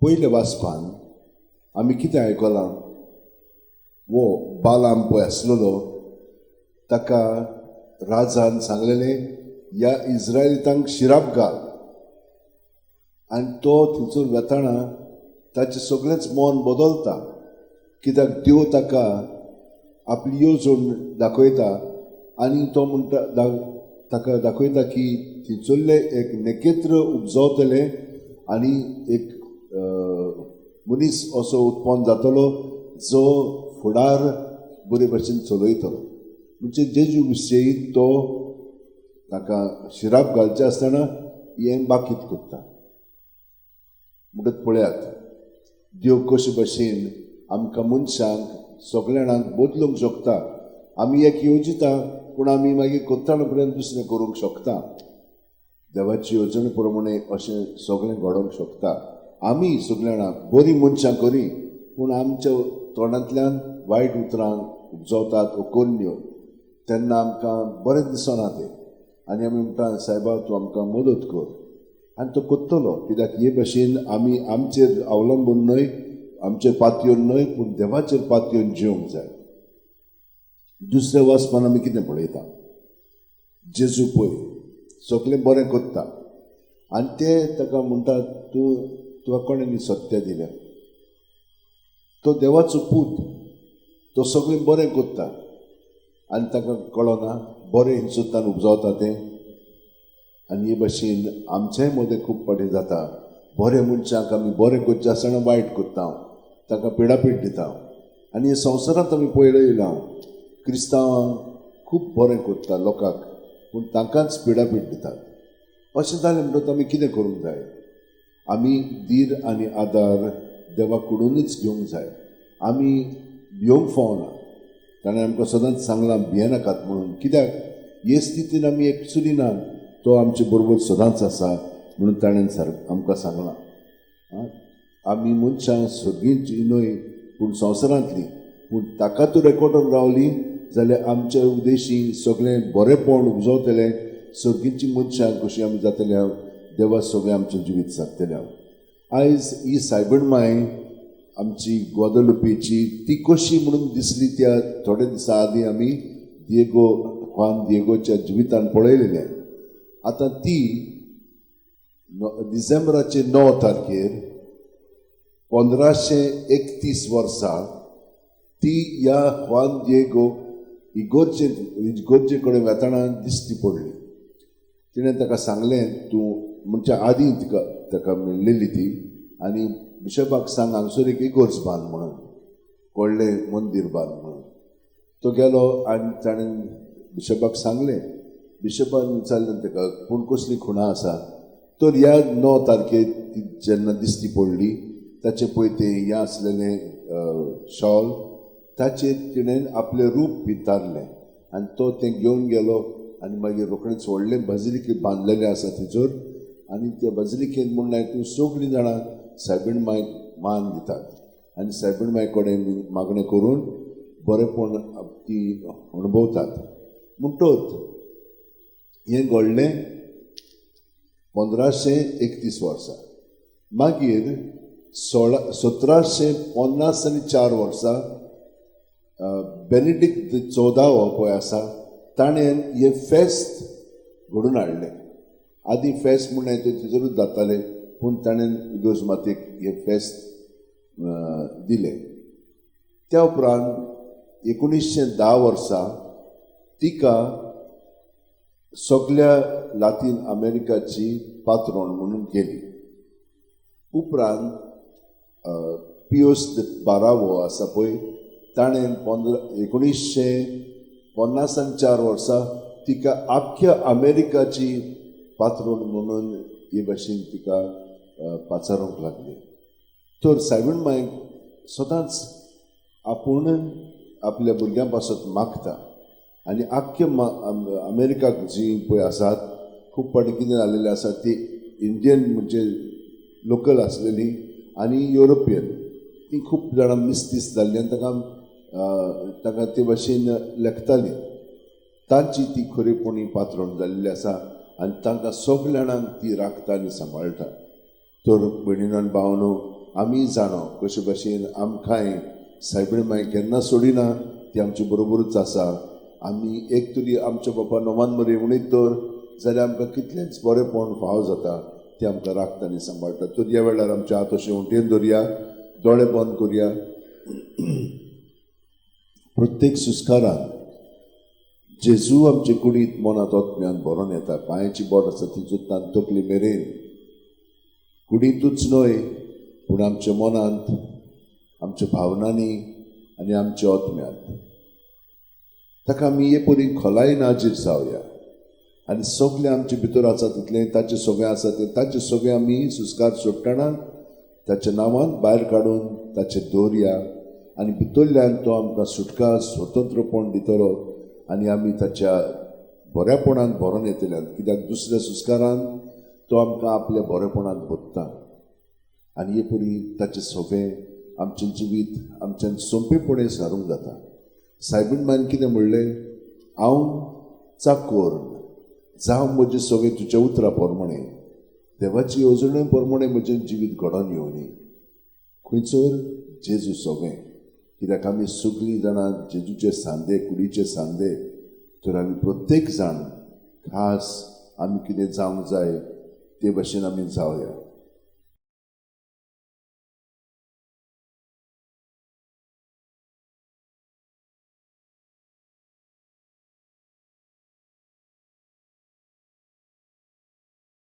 पयल्या वाचपान आमी कितें आयकलां? वो बालाम पळय आसलेलो, ताका राजान सांगलेलें ह्या इस्रायलितांक शिराप घाल, आनी तो थंयसर वेताना ताचें सगळेंच मन बदलता, कित्याक देव ताका आपली येवजण दाखयता आनी तो म्हणटा ताका दाखयता की थंयसरलें एक नखेत्र उपजवतलें आनी एक मनीस असो उत्पन्न जातलो जो फुडार बरे भशेन चलयतलो. म्हणजे जेजू विशयी तो ताका शिराप घालचें आसतना हें बाकीत करता. म्हणटकच पळयात देव कशे भशेन आमकां मनशांक सगल्या जाणांक बदलूंक शकता. आमी एक येवजिता पूण आमी मागीर करतना पर्यंत दुसरें करूंक शकता. देवाची येवजणे प्रमाणे अशें सगळें घडोवंक शकता. आमी सगल्या जाणां बरीं मनशां करी पूण आमच्या तोंडांतल्यान वायट उतरां उपजवतात वो कोन्न्यो, तेन्ना आमकां बरें दिसना तें, आनी आमी म्हणटा सायबा तूं आमकां मदत कर, आनी तो करतलो. कित्याक हे भशेन आमी आमचेर अवलंबून न्हय, आमचेर पातयेवन न्हय, पूण देवाचेर पातयेवन जिवंक जाय. दुसऱ्या वाचपान आमी कितें पळयता? जेजू पळय सगळें बरें करता आनी ते ताका म्हणटा तूं तुका कोणें सत्या दिल्या? तो देवाचो पूत, तो सगळें बरें करता आनी ताका कळना बरें हिंसुतान उपजवता तें. आनी हे भशेन आमच्याय मदें खूब फावटी जाता, बरें मनशांक आमी बरें करचें आसतना वायट करता, ताका पिडापीड दिता. आनी हे संवसारांत आमी पळयलां क्रिस्तांवांक खूब बरें करता लोकांक, पूण तांकांच पिडापीड दितात. अशें जालें म्हणटकच आमी कितें करूंक जाय? आमी धीर आनी आदार देवा कडुनूच घेवंक जाय. आमी भिवंक फावना. ताणें आमकां सदांच सांगलां भियेनाकात म्हणून, कित्याक हे स्थितीन आमी एकसुरी ना, तो आमचे बरोबर सदांच आसा म्हणून ताणें आमकां सांगलां. आमी मनशां सर्गींची न्हय पूण संवसारांतलीं, पूण ताका तूं रेकॉर्डून रावली जाल्यार आमच्या उद्देशी सगळें बरेंपण उपजवतलें. सर्गींची मनशां कशीं आमी जातले हांव देवा सगळें आमचें जिवीत सारतलें हांव. आयज ही सायबण माय आमची ग्वादलुपेची ती कशी म्हणून दिसली त्या थोडे दिसां आदीं आमी दिएगो जुआन दिएगोच्या जिवितान पळयलेलें. आतां ती डिसेंबराचे 9 तारखेर 1531 वर्सा ती ह्या जुआन दिएगो इगोर्जे इगोर्जे कडेन वेताना दिश्टी पडली. तिणें ताका सांगलें तूं म्हणजे आदीं तिका ताका मेळ्ळेली ती, आनी बिशपाक सांग हांगसर एक इगोर्ज बांद म्हणून, व्हडलें मंदीर बांद म्हणून. तो गेलो आनी ताणें बिशपाक सांगलें. बिशपान विचारलें ताका पूण कसली खुणां आसा? तर ह्या 9 तारखेर ती जेन्ना दिश्टी पडली ताचें पळय तें हें आसलेलें शॉल, ताचेर तिणें आपलें रूप पिंतारलें आनी तो तें घेवन गेलो आनी मागीर रोखडेंच व्हडलें बाजिलिके बांदलेलें आसा थंयसर, आनी त्या बाजिलिकेंत म्हणल्यार तूं सगळीं जाणां सायबीण मायक मान दितात आनी सायबीण माय कडेन मागणें करून बरेंपण ती अणभवतात. म्हणटच हें घडलें 1531 वर्सा. मागीर 1754 वर्सा बेनेडिक्ट 14 पळय आसा ताणें हें फेस्त घडोवन हाडलें. आदीं फेस्त म्हणल्यार तें थंयसरूच जातालें, पूण ताणें इगर्ज मातेक हें फेस्त दिलें. त्या उपरांत 1910 वर्सा तिका सगल्या लातीन अमेरिकाची पात्रोण म्हणून केली. उपरांत पियोस 12वो आसा पळय ताणें 1954 वर्सा तिका आख्ख्या अमेरिकाची पात्रोण म्हणून हे भाशेन तिका पाचारूंक लागली. तर सायबीण मायक सदांच आपूण आपल्या भुरग्यां पासत मागता आनी आख्खे अमेरिकाक जी पळय आसात खूब फावटी कितें जालेलें आसा ती इंडियन म्हणजे लोकल आसलेली आनी युरोपियन ती खूब जाणां मिस्तीस जाल्ली आनी ताका ताका ते भाशेन लेखताली. तांची ती खरेपणी पात्रोण जाल्ली आसा आनी तांकां सगल्या जाणांक ती राखता आनी सांबाळटा. तर भयणीनो आनी भावांनो, आमी जाणो कशे भाशेन आमकांय सायबीण माय केन्ना सोडिना, ती आमचे बरोबरूच आसा. आमी एक तरी आमच्या बापा नोमान मरे म्हणीत तर जाल्यार आमकां कितलेंच बरेंपण फाव जाता, ती आमकां राखता आनी सांबाळटा. तर ह्या वेळार आमच्या हात अशें उंटेन दवरया, दोळे बंद करुया. प्रत्येक सुस्कारान जेजू आमचे कुडींत मनांत आत्म्यान भरोन येता. पांयाची बोट आसा ती जुत्तान तकली मेरेन, कुडींतूच न्हय पूण आमच्या मनांत, आमच्या भावनांनी आनी आमच्या आत्म्यांत. ताका आमी हे परी खोलायेन हाजीर जावया आनी सगळें आमचे भितर आसा तितलें ताचें सगळें आसा तें ताचें सगळें आमी सुस्कार सोडटना ताच्या नांवान भायर काडून ताचें दवरया आनी भितरल्यान तो आमकां सुटका स्वतंत्रपण दितलो आनी आमी ताच्या बऱ्यापणान भरोन येतल्यान. कित्याक दुसऱ्या सुस्कारान तो आमकां आपल्या बरेपणान भरता आनी हे परी ताचें सगळें आमचें जिवीत आमच्यान सोंपेपणें सारूंक जाता. सायबीण मायन कितें म्हणलें, हांव चाकोर जावं म्हजें सगळें तुज्या उतरा प्रमाणें, देवाची येवजणे प्रमाणें म्हजें जिवीत घडोवन येवनी. खंयसर जेजू सगळें, कित्याक आमी सगळीं जाणां जेजूचे सांदे, कुडीचे सांदे. तर आमी प्रत्येक जाण खास आमी कितें जावंक जाय ते भशेन आमी जावया.